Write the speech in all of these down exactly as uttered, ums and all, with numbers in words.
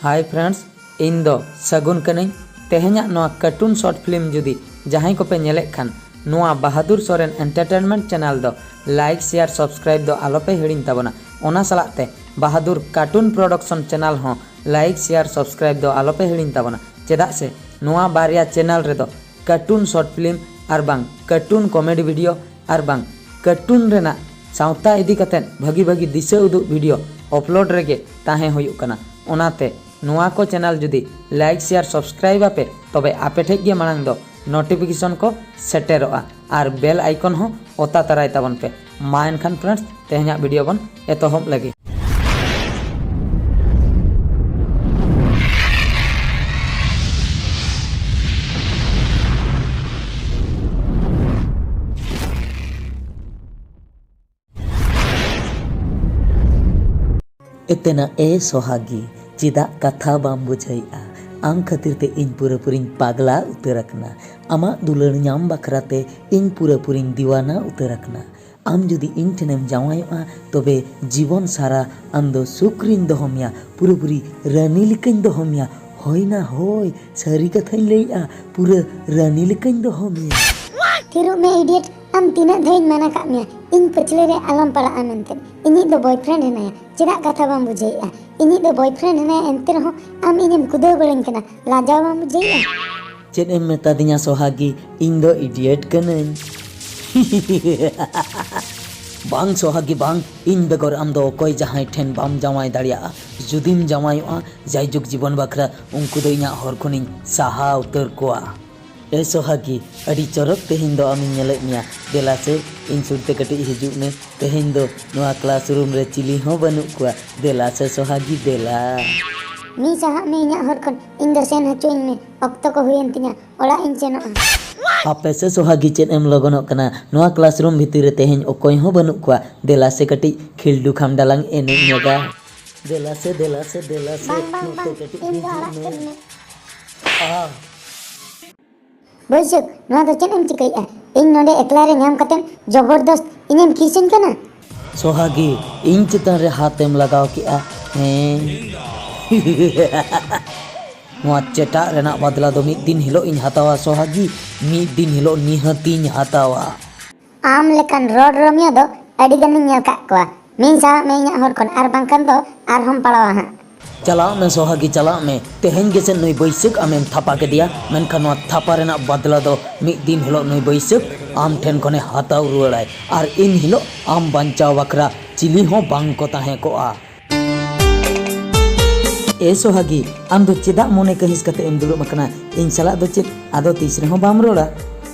Hi friends, ᱤᱧ ᱫᱚ ᱥᱟᱹᱜᱩᱱ ᱠᱟᱹᱱᱟᱹᱧ᱾ ᱛᱮᱦᱮᱧᱟᱜ ᱱᱚᱣᱟ cartoon short film ᱡᱩᱫᱤ ᱡᱟᱦᱟᱸᱭ ᱠᱚᱯᱮ ᱧᱮᱞᱮᱫ ᱠᱷᱟᱱ, ᱱᱚᱣᱟ ᱵᱟᱦᱟᱫᱩᱨ ᱥᱚᱨᱮᱱ entertainment channel ᱫᱚ like, share, subscribe ᱫᱚ ᱟᱞᱚᱯᱮ ᱦᱤᱲᱤᱧ ᱛᱟᱵᱚᱱᱟ᱾ ᱚᱱᱟ ᱥᱟᱞᱟᱜ ᱛᱮ ᱵᱟᱦᱟᱫᱩᱨ cartoon production channel ᱦᱚᱸ like, share, subscribe ᱫᱚ ᱟᱞᱚᱯᱮ ᱦᱤᱲᱤᱧ ᱛᱟᱵᱚᱱᱟ, ᱪᱮᱫᱟᱜ ᱥᱮ ᱱᱚᱣᱟ ᱵᱟᱨᱭᱟ channel ᱨᱮᱫᱚ cartoon short film ᱟᱨ ᱵᱟᱝ cartoon comedy video ᱟᱨ ᱵᱟᱝ cartoon ᱨᱮᱱᱟᱜ ᱥᱟᱶᱛᱟ ᱤᱫᱤ ᱠᱟᱛᱮᱫ ᱵᱷᱟᱹᱜᱤ ᱵᱷᱟᱹᱜᱤ ᱫᱤᱥᱟᱹ ᱩᱫᱩᱜ video upload ᱨᱮᱜᱮ ᱛᱟᱦᱮᱸ ᱦᱩᱭᱩᱜ ᱠᱟᱱᱟ᱾ ᱚᱱᱟᱛᱮ ᱱᱚᱣᱟ ᱠᱚ channel ᱡᱩᱫᱤ like, share, subscribe ᱟᱯᱮ, ᱛᱚᱵᱮ ᱟᱯᱮ ᱴᱷᱮᱡ ᱜᱮ ᱢᱟᱲᱟᱝ ᱫᱚ notification ᱠᱚ ᱥᱮᱴᱮᱨᱚᱜᱼᱟ ᱟᱨ bell icon ᱦᱚᱸ ᱚᱛᱟ ᱛᱟᱨᱟᱭ ᱛᱟᱵᱚᱱ ᱯᱮ᱾ ᱢᱟ ᱮᱱᱠᱷᱟᱱ friends, ᱛᱮᱦᱮᱧᱟᱜ video ᱵᱚᱱ ᱮᱛᱚᱦᱚᱵ ᱞᱮᱜᱮ᱾ ᱮᱛᱮᱱᱟ ᱮ ᱥᱚᱦᱟᱜᱤ, ᱪᱮᱫᱟᱜ ᱠᱟᱛᱷᱟ ᱵᱟᱢ ᱵᱩᱡᱷᱟᱹᱣᱮᱫᱼᱟ? ᱟᱢ ᱠᱷᱟᱹᱛᱤᱨ ᱛᱮ ᱤᱧ ᱯᱩᱨᱟᱹᱯᱩᱨᱤᱧ ᱯᱟᱜᱽᱞᱟ ᱩᱛᱟᱹᱨ ᱟᱠᱟᱱᱟ᱾ ᱟᱢᱟᱜ ᱫᱩᱞᱟᱹᱲ ᱧᱟᱢ ᱵᱟᱠᱷᱨᱟ ᱛᱮ ᱤᱧ ᱯᱩᱨᱟᱹᱯᱩᱨᱤᱧ ᱫᱤᱣᱟᱱᱟ ᱩᱛᱟᱹᱨ ᱟᱠᱟᱱᱟ᱾ ᱟᱢ ᱡᱩᱫᱤ ᱤᱧ ᱴᱷᱮᱱᱮᱢ ᱡᱟᱶᱟᱭᱚᱜᱼᱟ, ᱛᱚᱵᱮ ᱡᱤᱵᱚᱱ ᱥᱟᱨᱟ ᱟᱢ ᱫᱚ ᱥᱩᱠ ᱨᱤᱧ ᱫᱚᱦᱚ ᱢᱮᱭᱟ, ᱯᱩᱨᱟᱹᱯᱩᱨᱤ ᱨᱟᱹᱱᱤ ᱞᱮᱠᱟᱧ ᱫᱚᱦᱚ ᱢᱮᱭᱟ᱾ ᱦᱳᱭ ᱱᱟ ᱦᱳᱭ, ᱥᱟᱹᱨᱤ ᱠᱟᱛᱷᱟᱧ ᱞᱟᱹᱭᱮᱫᱼᱟ, ᱯᱩᱨᱟᱹ ᱨᱟᱹᱱᱤ ᱞᱮᱠᱟᱧ ᱫᱚᱦᱚ ᱢᱮᱭᱟ᱾ ᱛᱷᱤᱨᱚᱜ ᱢᱮ idiot, ᱟᱢ ᱛᱤᱱᱟᱹᱜ ᱫᱷᱟᱣ ᱤᱧ ᱢᱟᱱᱟ ᱠᱟᱜ ᱢᱮᱭᱟ, ᱤᱧ ᱯᱟᱹᱪᱷᱞᱟᱹ ᱨᱮ ᱟᱞᱚᱢ ᱯᱟᱲᱟᱜᱼᱟ ᱢᱮᱱᱛᱮ᱾ ᱤᱧᱤᱡ ᱫᱚ boyfriend ᱦᱮᱱᱟᱭᱟ, ᱪᱮᱫᱟᱜ ᱠᱟᱛᱷᱟ ᱵᱟᱢ ᱵᱩᱡᱷᱟᱹᱣᱮᱫᱼᱟ? ᱤᱧᱤᱡ ᱫᱚ boyfriend ᱦᱮᱱᱟᱭᱟ, ᱮᱱᱛᱮ ᱨᱮᱦᱚᱸ ᱟᱢ ᱤᱧᱮᱢ ᱠᱩᱫᱟᱹᱣ ᱵᱟᱹᱲᱟᱹᱧ ᱠᱟᱱᱟ, ᱞᱟᱡᱟᱣ ᱵᱟᱢ ᱵᱩᱡᱷᱟᱹᱣᱮᱫᱼᱟ? ᱪᱮᱫ ᱮᱢ ᱢᱮᱛᱟᱫᱤᱧᱟ ᱥᱚᱦᱟᱜᱤ, ᱤᱧ ᱫᱚ idiot ᱠᱟᱹᱱᱟᱹᱧ? ᱵᱟᱝ ᱥᱚᱦᱟᱜᱤ ᱵᱟᱝ, ᱤᱧ ᱵᱮᱜᱚᱨ ᱟᱢ ᱫᱚ ᱚᱠᱚᱭ ᱡᱟᱦᱟᱸᱭ ᱴᱷᱮᱱ ᱵᱟᱢ ᱡᱟᱶᱟᱭ ᱫᱟᱲᱮᱭᱟᱜᱼᱟ᱾ ᱡᱩᱫᱤᱢ ᱡᱟᱶᱟᱭᱚᱜᱼᱟ, ᱡᱟᱭᱡᱩᱜᱽ ᱡᱤᱵᱚᱱ ᱵᱟᱠᱷᱨᱟ ᱩᱱᱠᱩ ᱫᱚ ᱤᱧᱟᱹᱜ ᱦᱚᱨ ᱠᱷᱚᱱᱤᱧ ᱥᱟᱦᱟ ᱩᱛᱟᱹᱨ ᱠᱚᱣᱟ᱾ ᱮ ᱥᱚᱦᱟᱜᱤ, ᱟᱹᱰᱤ ᱪᱚᱨᱚᱠ ᱛᱮᱦᱮᱧ ᱫᱚ ᱟᱢᱤᱧ ᱧᱮᱞᱮᱫ ᱢᱮᱭᱟ᱾ ᱫᱮᱞᱟ ᱥᱮ, ᱤᱧ ᱥᱩᱨ ᱛᱮ ᱠᱟᱹᱴᱤᱡ ᱦᱤᱡᱩᱜ ᱢᱮ᱾ ᱛᱮᱦᱮᱧ ᱫᱚ ᱱᱚᱣᱟ classroom ᱨᱮ ᱪᱤᱞᱤ ᱦᱚᱸ ᱵᱟᱹᱱᱩᱜ ᱠᱚᱣᱟ᱾ ᱫᱮᱞᱟ ᱥᱮ ᱥᱚᱦᱟᱜᱤ, ᱫᱮᱞᱟ᱾ ᱢᱤ ᱥᱟᱦᱟᱜ ᱢᱮ ᱤᱧᱟᱹᱜ ᱦᱚᱨ ᱠᱷᱚᱱ, ᱤᱧ ᱫᱚ ᱥᱮᱱ ᱦᱚᱪᱚᱧ ᱢᱮ, ᱚᱠᱛᱚ ᱠᱚ ᱦᱩᱭᱮᱱ ᱛᱤᱧᱟ, ᱚᱲᱟᱜ ᱤᱧ ᱥᱮᱱᱚᱜᱼᱟ᱾ ᱦᱟᱯᱮ ᱥᱮ ᱥᱚᱦᱟᱜᱤ, ᱪᱮᱫ ᱮᱢ ᱞᱚᱜᱚᱱᱚᱜ ᱠᱟᱱᱟ? ᱱᱚᱣᱟ classroom ᱵᱷᱤᱛᱤᱨ ᱨᱮ ᱛᱮᱦᱮᱧ ᱚᱠᱚᱭ ᱦᱚᱸ ᱵᱟᱹᱱᱩᱜ ᱠᱚᱣᱟ᱾ ᱫᱮᱞᱟ ᱥᱮ ᱠᱟᱹᱴᱤᱡ ᱠᱷᱤᱞᱰᱩ ᱠᱷᱟᱢᱰᱟ ᱞᱟᱝ ᱮᱱᱮᱡ ᱧᱚᱜᱟ᱾ ᱫᱮᱞᱟ ᱥᱮ, ᱫᱮᱞᱟ ᱥᱮ, ᱫᱮᱞᱟ ᱥᱮ, ᱵᱟᱝ, ᱵᱟᱝ, ᱱᱚᱛᱮ ᱵᱟᱝ, ᱠᱟᱹᱴᱤᱡ ᱤᱧ ᱫᱚ ᱦᱤᱡᱩᱜ ᱟᱲᱟᱜ ᱢᱮ᱾ ᱠᱟᱹᱧ ᱢᱮ᱾ ᱟ᱾ ᱵᱟᱹᱭᱥᱟᱹᱠᱷ, ᱱᱚᱣᱟ ᱫᱚ ᱪᱮᱫ ᱮᱢ ᱪᱤᱠᱟᱹᱭᱮᱫᱼᱟ? ᱤᱧ ᱱᱚᱰᱮ ᱮᱠᱞᱟ ᱨᱮ ᱧᱟᱢ ᱠᱟᱛᱮᱢ ᱡᱚᱵᱚᱨᱫᱚᱥᱛ ᱤᱧᱮᱢ kissᱤᱧ ᱠᱟᱱᱟ? ᱥᱚᱦᱟᱜᱤ, ᱤᱧ ᱪᱮᱛᱟᱱ ᱨᱮ ᱦᱟᱛᱮᱢ ᱞᱟᱜᱟᱣ ᱠᱮᱫᱼᱟ᱾ ᱦᱮᱸ᱾ ᱱᱚᱣᱟ ᱪᱮᱴᱟᱜ ᱨᱮᱱᱟᱜ ᱵᱟᱫᱞᱟ ᱫᱚ ᱢᱤᱫ ᱫᱤᱱ ᱦᱤᱞᱳᱜ ᱤᱧ ᱦᱟᱛᱟᱣᱟ ᱥᱚᱦᱟᱜᱤ, ᱢᱤᱫ ᱫᱤᱱ ᱦᱤᱞᱳᱜ ᱱᱤᱦᱟᱹᱛᱤᱧ ᱦᱟᱛᱟᱣᱟ᱾ ᱟᱢ ᱞᱮᱠᱟᱱ ᱨᱚᱲ ᱨᱚᱢᱤᱭᱟᱹ ᱫᱚ ᱟᱹᱰᱤ ᱜᱟᱱᱤᱧ ᱧᱮᱞ ᱠᱟᱜ ᱠᱚᱣᱟ᱾ ᱢᱤᱧ ᱥᱟᱦᱟᱜ ᱢᱮ ᱤᱧᱟᱹᱜ ᱦᱚᱨ ᱠᱷᱚᱱ, ᱟᱨ ᱵᱟᱝᱠᱷᱟᱱ ᱫᱚ ᱟᱨᱦᱚᱸᱢ ᱯᱟᱲᱟᱣᱟ ᱦᱟᱸᱜ᱾ ᱪᱟᱞᱟᱜ ᱢᱮ ᱥᱚᱦᱟᱜᱤ, ᱪᱟᱞᱟᱜ ᱢᱮ᱾ ᱛᱮᱦᱮᱧ ᱜᱮᱥᱮ ᱱᱩᱭ ᱵᱟᱹᱭᱥᱟᱹᱠᱷ ᱟᱢᱮᱢ ᱛᱷᱟᱯᱟ ᱠᱮᱫᱮᱭᱟ, ᱢᱮᱱᱠᱷᱟᱱ ᱱᱚᱣᱟ ᱛᱷᱟᱯᱟ ᱨᱮᱱᱟᱜ ᱵᱟᱫᱞᱟ ᱫᱚ ᱢᱤᱫ ᱫᱤᱱ ᱦᱤᱞᱳᱜ ᱱᱩᱭ ᱵᱟᱹᱭᱥᱟᱹᱠᱷ ᱟᱢ ᱴᱷᱮᱱ ᱠᱷᱚᱱᱮ ᱦᱟᱛᱟᱣ ᱨᱩᱣᱟᱹᱲᱟᱭ, ᱟᱨ ᱤᱱ ᱦᱤᱞᱳᱜ ᱟᱢ ᱵᱟᱧᱪᱟᱣ ᱵᱟᱠᱷᱨᱟ ᱪᱤᱞᱤ ᱦᱚᱸ ᱵᱟᱝ ᱠᱚ ᱛᱟᱦᱮᱸ ᱠᱚᱜᱼᱟ᱾ ᱮ ᱥᱚᱦᱟᱜᱤ, ᱟᱢ ᱫᱚ ᱪᱮᱫᱟᱜ ᱢᱚᱱᱮ ᱠᱟᱹᱦᱤᱥ ᱠᱟᱛᱮ ᱮᱢ ᱫᱩᱲᱩᱵ ᱟᱠᱟᱱᱟ? ᱤᱧ ᱥᱟᱞᱟᱜ ᱫᱚ ᱪᱮᱫ ᱟᱫᱚ ᱛᱤᱥ ᱨᱮᱦᱚᱸ ᱵᱟᱢ ᱨᱚᱲᱟ?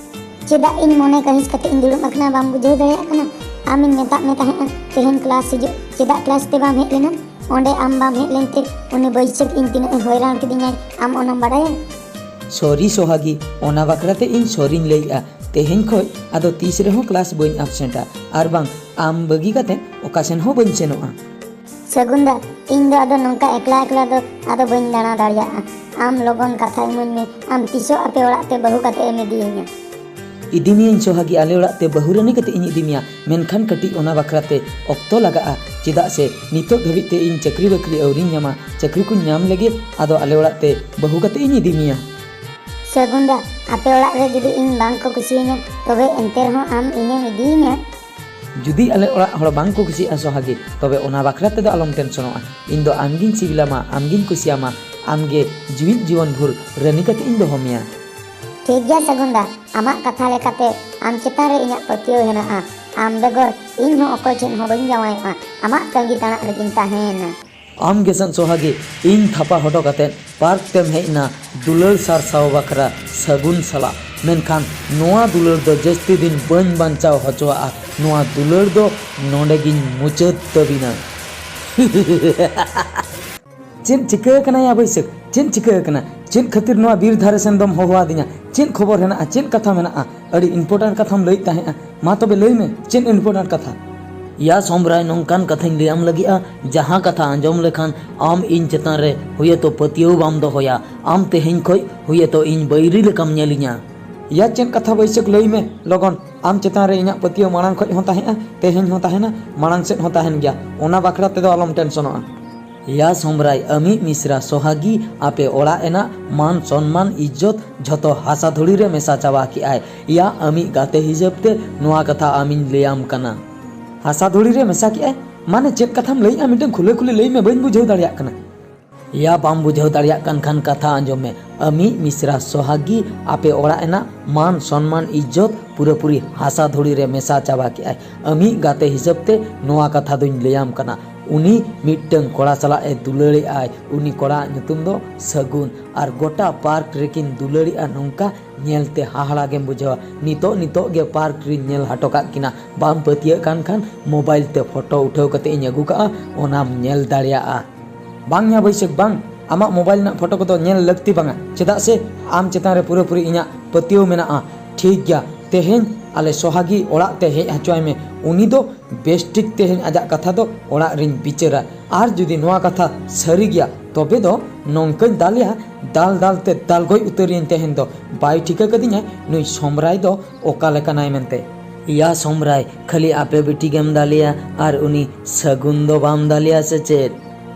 ᱪᱮᱫᱟᱜ ᱤᱧ ᱢᱚᱱᱮ ᱠᱟᱹᱦᱤᱥ ᱠᱟᱛᱮ ᱤᱧ ᱫᱩᱲᱩᱵ ᱟᱠᱟᱱᱟ, ᱵᱟᱢ ᱵᱩᱡᱷᱟᱹᱣ ᱫᱟᱲᱮᱭᱟᱜ ᱠᱟᱱᱟ? ᱟᱢᱤᱧ ᱢᱮᱛᱟᱫ ᱢᱮ ᱛᱟᱦᱮᱸᱫᱼᱟ ᱛᱮᱦᱮᱧ ᱠᱞᱟᱥ ᱦᱤᱡᱩᱜ, ᱪᱮᱫᱟᱜ ᱠᱞᱟᱥ ᱛᱮ ᱵᱟᱢ ᱦᱮᱡ ᱞᱮᱱᱟ? ᱚᱸᱰᱮ ᱟᱢ ᱵᱟᱢ ᱦᱮᱡ ᱞᱮᱱᱛᱮ ᱩᱱᱤ ᱵᱟᱹᱭᱥᱟᱹᱠᱷ ᱤᱧ ᱛᱤᱱᱟᱹᱜ ᱮ ᱦᱚᱭᱨᱟᱱ ᱠᱤᱫᱤᱧᱟᱭ, ᱟᱢ ᱚᱱᱟᱢ ᱵᱟᱲᱟᱭᱟ? ᱥᱚᱨᱤ ᱥᱚᱦᱟᱜᱤ, ᱚᱱᱟ ᱵᱟᱠᱷᱨᱟ ᱛᱮ ᱤᱧ ᱥᱚᱨᱤᱧ ᱞᱟᱹᱭᱮᱜᱼᱟ᱾ ᱛᱮᱦᱮᱧ ᱠᱷᱚᱡ ᱟᱫᱚ ᱛᱤᱥ ᱨᱮᱦᱚᱸ ᱠᱞᱟᱥ ᱵᱟᱹᱧ ᱟᱵᱥᱮᱱᱴᱟ, ᱟᱨ ᱵᱟᱝ ᱟᱢ ᱵᱟᱹᱜᱤ ᱠᱟᱛᱮ ᱚᱠᱟ ᱥᱮᱱ ᱦᱚᱸ ᱵᱟᱹᱧ ᱥᱮᱱᱚᱜᱼᱟ᱾ ᱥᱟᱹᱜᱩᱱ ᱫᱟ, ᱤᱧ ᱫᱚ ᱟᱫᱚ ᱱᱚᱝᱠᱟ ᱮᱠᱞᱟ ᱮᱠᱞᱟ ᱫᱚ ᱟᱫᱚ ᱵᱟᱹᱧ ᱫᱟᱬᱟ ᱫᱟᱲᱮᱭᱟᱜᱼᱟ᱾ ᱟᱢ ᱞᱚᱜᱚᱱ ᱠᱟᱛᱷᱟ ᱤᱢᱟᱹᱧ ᱢᱮ, ᱟᱢ ᱛᱤᱥᱚᱜ ᱟᱯᱮ ᱚᱲᱟᱜ ᱛᱮ ᱵᱟᱹᱦᱩ ᱠᱟᱛᱮ ᱮᱢ ᱤᱫᱤᱭᱤᱧᱟ? ᱤᱫᱤ ᱢᱤᱭᱟᱹᱧ ᱥᱚᱦᱟᱜᱤ, ᱟᱞᱮ ᱚᱲᱟᱜ ᱛᱮ ᱵᱟᱹᱦᱩ ᱨᱟᱹᱱᱤ ᱠᱟᱛᱮ ᱤᱧ ᱤᱫᱤ ᱢᱮᱭᱟ, ᱢᱮᱱᱠᱷᱟᱱ ᱠᱟᱹᱴᱤᱡ ᱚᱱᱟ ᱵᱟᱠᱷᱨᱟ ᱛᱮ ᱚᱠᱛᱚ ᱞᱟᱜᱟᱜᱼᱟ, ᱪᱮᱫᱟᱜ ᱥᱮ ᱱᱤᱛᱚᱜ ᱫᱷᱟᱹᱵᱤᱡ ᱛᱮ ᱤᱧ ᱪᱟᱹᱠᱨᱤ ᱵᱟᱹᱠᱨᱤ ᱟᱹᱣᱨᱤᱧ ᱧᱟᱢᱟ᱾ ᱪᱟᱹᱠᱨᱤ ᱠᱚᱧ ᱧᱟᱢ ᱞᱮᱜᱮ, ᱟᱫᱚ ᱟᱞᱮ ᱚᱲᱟᱜ ᱛᱮ ᱵᱟᱹᱦᱩ ᱠᱟᱛᱮ ᱤᱧ ᱤᱫᱤ ᱢᱮᱭᱟ᱾ ᱥᱟᱹᱜᱩᱱ ᱫᱟ, ᱟᱯᱮ ᱚᱲᱟᱜ ᱨᱮ ᱡᱩᱫᱤ ᱤᱧ ᱵᱟᱝ ᱠᱚ ᱠᱩᱥᱤᱭᱟᱹᱧᱟ, ᱛᱚᱵᱮ ᱮᱱᱛᱮ ᱨᱮᱦᱚᱸ ᱟᱢ ᱤᱧᱮᱢ ᱤᱫᱤᱭᱤᱧᱟ? ᱡᱩᱫᱤ ᱟᱞᱮ ᱚᱲᱟᱜ ᱦᱚᱲ ᱵᱟᱝ ᱠᱚ ᱠᱩᱥᱤᱜᱼᱟ ᱥᱚᱦᱟᱜᱤ, ᱛᱚᱵᱮ ᱚᱱᱟ ᱵᱟᱠᱷᱨᱟ ᱛᱮᱫᱚ ᱟᱞᱚᱢ ᱴᱮᱱᱥᱚᱱᱚᱜᱼᱟ᱾ ᱤᱧ ᱫᱚ ᱟᱢᱜᱤᱧ ᱥᱤᱵᱤᱞᱟᱢᱟ, ᱟᱢᱜᱤᱧ ᱠᱩᱥᱤᱭᱟᱢᱟ, ᱟᱢᱜᱮ ᱡᱤᱣᱤᱫ ᱡᱤᱵᱚᱱ ᱵᱷᱳᱨ ᱨᱟᱹᱱᱤ ᱠᱟᱛᱮ ᱤᱧ ᱫᱚᱦᱚ ᱢᱮᱭᱟ᱾ ᱴᱷᱤᱠ ᱜᱮᱭᱟ ᱥᱟᱹᱜᱩᱱ ᱫᱟ, ᱟᱢᱟᱜ ᱠᱟᱛᱷᱟ ᱞᱮᱠᱟᱛᱮ ᱟᱢ ᱪᱮᱛᱟᱱ ᱨᱮ ᱤᱧᱟᱹᱜ ᱯᱟᱹᱛᱭᱟᱹᱣ ᱦᱮᱱᱟᱜᱼᱟ᱾ ᱟᱢ ᱵᱮᱜᱚᱨ ᱤᱧ ᱦᱚᱸ ᱚᱠᱚᱭ ᱴᱷᱮᱱ ᱦᱚᱸ ᱵᱟᱹᱧ ᱡᱟᱶᱟᱭᱚᱜᱼᱟ, ᱟᱢᱟᱜ ᱛᱟᱺᱜᱤ ᱛᱟᱲᱟᱜ ᱨᱮᱜᱤᱧ ᱛᱟᱦᱮᱸᱭᱮᱱᱟ᱾ ᱟᱢ ᱜᱮᱥᱮ ᱥᱚᱦᱟᱜᱤ, ᱤᱧ ᱛᱷᱟᱯᱟ ᱦᱚᱴᱚ ᱠᱟᱛᱮ ᱯᱟᱨᱠ ᱛᱮᱢ ᱦᱮᱡ ᱮᱱᱟ ᱫᱩᱞᱟᱹᱲ ᱥᱟᱨᱥᱟᱣ ᱵᱟᱠᱷᱨᱟ ᱥᱟᱹᱜᱩᱱ ᱥᱟᱞᱟᱜ, ᱢᱮᱱᱠᱷᱟᱱ ᱱᱚᱣᱟ ᱫᱩᱞᱟᱹᱲ ᱫᱚ ᱡᱟᱹᱥᱛᱤ ᱫᱤᱱ ᱵᱟᱹᱧ ᱵᱟᱧᱪᱟᱣ ᱦᱚᱪᱚᱣᱟᱜᱼᱟ᱾ ᱱᱚᱣᱟ ᱫᱩᱞᱟᱹᱲ ᱫᱚ ᱱᱚᱰᱮ ᱜᱤᱧ ᱢᱩᱪᱟᱹᱫ ᱛᱟᱹᱵᱤᱱᱟ᱾ ᱪᱮᱫ ᱪᱤᱠᱟᱹ ᱟᱠᱟᱱᱟ ᱭᱟ ᱵᱟᱹᱭᱥᱟᱹᱠᱷ? ᱪᱮᱫ ᱪᱤᱠᱟᱹ ᱟᱠᱟᱱᱟ? ᱪᱮᱫ ᱠᱷᱟᱹᱛᱤᱨ ᱱᱚᱣᱟ ᱵᱤᱨ ᱫᱷᱟᱨᱮ ᱥᱮᱱ ᱫᱚᱢ ᱦᱚᱦᱚ ᱟᱹᱫᱤᱧᱟ? ᱪᱮᱫ ᱠᱷᱚᱵᱚᱨ ᱦᱮᱱᱟᱜᱼᱟ? ᱪᱮᱫ ᱠᱟᱛᱷᱟ ᱢᱮᱱᱟᱜᱼᱟ? ᱟᱹᱰᱤ important ᱠᱟᱛᱷᱟᱢ ᱞᱟᱹᱭᱮᱫ ᱛᱟᱦᱮᱸᱜᱼᱟ, ᱢᱟ ᱛᱚᱵᱮ ᱞᱟᱹᱭ ᱢᱮ, ᱪᱮᱫ important ᱠᱟᱛᱷᱟ? ᱭᱟ ᱥᱚᱢᱵᱽᱨᱟᱭ, ᱱᱚᱝᱠᱟᱱ ᱠᱟᱛᱷᱟᱧ ᱞᱟᱹᱭᱟᱢ ᱞᱟᱹᱜᱤᱫᱼᱟ, ᱡᱟᱦᱟᱸ ᱠᱟᱛᱷᱟ ᱟᱸᱡᱚᱢ ᱞᱮᱠᱷᱟᱱ ᱟᱢ ᱤᱧ ᱪᱮᱛᱟᱱ ᱨᱮ ᱦᱩᱭᱮᱛᱚ ᱯᱟᱹᱛᱭᱟᱹᱣ ᱵᱟᱢ ᱫᱚᱦᱚᱭᱟ᱾ ᱟᱢ ᱛᱮᱦᱮᱧ ᱠᱷᱚᱡ ᱦᱩᱭᱮᱛᱚ ᱤᱧ ᱵᱟᱹᱭᱨᱤ ᱞᱮᱠᱟᱢ ᱧᱮᱞᱤᱧᱟ᱾ ᱭᱟ, ᱪᱮᱫ ᱠᱟᱛᱷᱟ ᱵᱟᱹᱭᱥᱟᱹᱠᱷ, ᱞᱟᱹᱭ ᱢᱮ ᱞᱚᱜᱚᱱ᱾ ᱟᱢ ᱪᱮᱛᱟᱱ ᱨᱮ ᱤᱧᱟᱹᱜ ᱯᱟᱹᱛᱭᱟᱹᱣ ᱢᱟᱲᱟᱝ ᱠᱷᱚᱡ ᱦᱚᱸ ᱛᱟᱦᱮᱸᱜᱼᱟ, ᱛᱮᱦᱮᱧ ᱦᱚᱸ ᱛᱟᱦᱮᱱᱟ, ᱢᱟᱲᱟᱝ ᱥᱮᱫ ᱦᱚᱸ ᱛᱟᱦᱮᱱ ᱜᱮᱭᱟ᱾ ᱚᱱᱟ ᱵᱟᱠᱷᱨᱟ ᱛᱮᱫᱚ ᱟᱞᱚᱢ ᱴᱮᱱᱥᱚᱱᱚᱜᱼᱟ᱾ ᱭᱟ ᱥᱚᱢᱨᱟᱭ, ᱟᱢᱤᱡ ᱢᱤᱥᱨᱟ ᱥᱚᱦᱟᱜᱤ ᱟᱯᱮ ᱚᱲᱟᱜ ᱮᱱᱟᱜ ᱢᱟᱱ ᱥᱚᱱᱢᱟᱱ ᱤᱡᱽᱡᱚᱛ ᱡᱷᱚᱛᱚ ᱦᱟᱥᱟ ᱫᱷᱩᱲᱤ ᱨᱮ ᱢᱮᱥᱟ ᱪᱟᱵᱟ ᱠᱮᱜᱼᱟᱭ᱾ ᱭᱟ ᱟᱢᱤᱡ ᱜᱟᱛᱮ ᱦᱤᱥᱟᱹᱵ ᱛᱮ ᱱᱚᱣᱟ ᱠᱟᱛᱷᱟ ᱟᱢᱤᱧ ᱞᱟᱹᱭᱟᱢ ᱠᱟᱱᱟ᱾ ᱦᱟᱥᱟ ᱫᱷᱩᱲᱤ ᱨᱮ ᱢᱮᱥᱟ ᱠᱮᱜᱼᱟᱭ? ᱢᱟᱱᱮ ᱪᱮᱫ ᱠᱟᱛᱷᱟᱢ ᱞᱟᱹᱭᱮᱜᱼᱟ? ᱢᱤᱫᱴᱟᱝ ᱠᱷᱩᱞᱟᱹ ᱠᱷᱩᱞᱤ ᱞᱟᱹᱭ ᱢᱮ, ᱵᱟᱹᱧ ᱵᱩᱡᱷᱟᱹᱣ ᱫᱟᱲᱮᱭᱟᱜ ᱠᱟᱱᱟ᱾ ᱭᱟ ᱵᱟᱢ ᱵᱩᱡᱷᱟᱹᱣ ᱫᱟᱲᱮᱭᱟᱜ ᱠᱟᱱ ᱠᱷᱟᱱ ᱠᱟᱛᱷᱟ ᱟᱸᱡᱚᱢ ᱢᱮ᱾ ᱟᱢᱤᱡ ᱢᱤᱥᱨᱟ ᱥᱚᱦᱟᱜᱤ ᱟᱯᱮ ᱚᱲᱟᱜ ᱮᱱᱟᱜ ᱢᱟᱱ ᱥᱚᱱᱢᱟᱱ ᱤᱡᱽᱡᱚᱛ ᱯᱩᱨᱟᱹᱯᱩᱨᱤ ᱦᱟᱥᱟ ᱫᱷᱩᱲᱤ ᱨᱮ ᱢᱮᱥᱟ ᱪᱟᱵᱟ ᱠᱮᱜᱼᱟᱭ᱾ ᱟᱢᱤᱡ ᱜᱟᱛᱮ ᱦᱤᱥᱟᱹᱵ ᱛᱮ ᱱᱚᱣᱟ ᱠᱟᱛᱷᱟ ᱫᱚᱧ ᱞᱟᱹᱭᱟᱢ ᱠᱟᱱᱟ᱾ ᱩᱱᱤ ᱢᱤᱫᱴᱟᱝ ᱠᱚᱲᱟ ᱥᱟᱞᱟᱜ ᱮ ᱫᱩᱞᱟᱹᱲᱮᱜᱼᱟᱭ᱾ ᱩᱱᱤ ᱠᱚᱲᱟᱣᱟᱜ ᱧᱩᱛᱩᱢ ᱫᱚ ᱥᱟᱹᱜᱩᱱ᱾ ᱟᱨ ᱜᱚᱴᱟ ᱯᱟᱨᱠ ᱨᱮᱠᱤᱱ ᱫᱩᱞᱟᱹᱲᱮᱜᱼᱟ ᱱᱚᱝᱠᱟ ᱧᱮᱞᱛᱮ ᱦᱟᱦᱟᱲᱟ ᱜᱮᱢ ᱵᱩᱡᱷᱟᱹᱣᱟ᱾ ᱱᱤᱛᱚᱜ ᱱᱤᱛᱚᱜ ᱜᱮ ᱯᱟᱨᱠ ᱨᱤᱧ ᱧᱮᱞ ᱦᱚᱴᱚ ᱠᱟᱜ ᱠᱤᱱᱟ᱾ ᱵᱟᱢ ᱯᱟᱹᱛᱭᱟᱹᱜ ᱠᱟᱱ ᱠᱷᱟᱱ ᱢᱳᱵᱟᱭᱤᱞ ᱛᱮ ᱯᱷᱳᱴᱳ ᱩᱴᱷᱟᱹᱣ ᱠᱟᱛᱮ ᱤᱧ ᱟᱹᱜᱩ ᱠᱟᱜᱼᱟ, ᱚᱱᱟᱢ ᱧᱮᱞ ᱫᱟᱲᱮᱭᱟᱜᱼᱟ᱾ ᱵᱟᱝ ᱭᱟ ᱵᱟᱹᱭᱥᱟᱹᱠᱷ, ᱵᱟᱝ, ᱟᱢᱟᱜ ᱢᱳᱵᱟᱭᱤᱞ ᱨᱮᱱᱟᱜ ᱯᱷᱳᱴᱳ ᱠᱚᱫᱚ ᱧᱮᱞ ᱞᱟᱹᱠᱛᱤ ᱵᱟᱝᱟ, ᱪᱮᱫᱟᱜ ᱥᱮ ᱟᱢ ᱪᱮᱛᱟᱱ ᱨᱮ ᱯᱩᱨᱟᱹᱯᱩᱨᱤ ᱤᱧᱟᱹᱜ ᱯᱟᱹᱛᱭᱟᱹᱣ ᱢᱮᱱᱟᱜᱼᱟ᱾ ᱴᱷᱤᱠ ᱜᱮᱭᱟ, ᱛᱮᱦᱮᱧ ᱟᱞᱮ ᱥᱚᱦᱟᱜᱤ ᱚᱲᱟᱜ ᱛᱮ ᱦᱮᱡ ᱦᱚᱪᱚᱭ ᱢᱮ᱾ ᱩᱱᱤ ᱫᱚ ᱵᱮᱥ ᱴᱷᱤᱠ ᱛᱮᱦᱮᱧ ᱟᱡᱟᱜ ᱠᱟᱛᱷᱟ ᱫᱚ ᱚᱲᱟᱜ ᱨᱤᱧ ᱵᱤᱪᱟᱹᱨᱟ᱾ ᱟᱨ ᱡᱩᱫᱤ ᱱᱚᱣᱟ ᱠᱟᱛᱷᱟ ᱥᱟᱹᱨᱤ ᱜᱮᱭᱟ, ᱛᱚᱵᱮ ᱫᱚ ᱱᱚᱝᱠᱟᱧ ᱫᱟᱞᱮᱭᱟ, ᱫᱟᱞ ᱫᱟᱞ ᱛᱮ ᱫᱟᱞ ᱜᱚᱡ ᱩᱛᱟᱹᱨᱤᱭᱟᱹᱧ ᱛᱮᱦᱮᱧ ᱫᱚ᱾ ᱵᱟᱭ ᱴᱷᱤᱠᱟᱹ ᱠᱟᱫᱤᱧᱟ ᱱᱩᱭ ᱥᱚᱢᱨᱟᱭ ᱫᱚ ᱚᱠᱟ ᱞᱮᱠᱟᱱᱟᱭ ᱢᱮᱱᱛᱮ᱾ ᱭᱟ ᱥᱚᱢᱨᱟᱭ, ᱠᱷᱟᱹᱞᱤ ᱟᱯᱮ ᱵᱤᱴᱤ ᱜᱮᱢ ᱫᱟᱞᱮᱭᱟ ᱟᱨ ᱩᱱᱤ ᱥᱟᱹᱜᱩᱱ ᱫᱚ ᱵᱟᱢ ᱫᱟᱞᱮᱭᱟ ᱥᱮ ᱪᱮᱫ?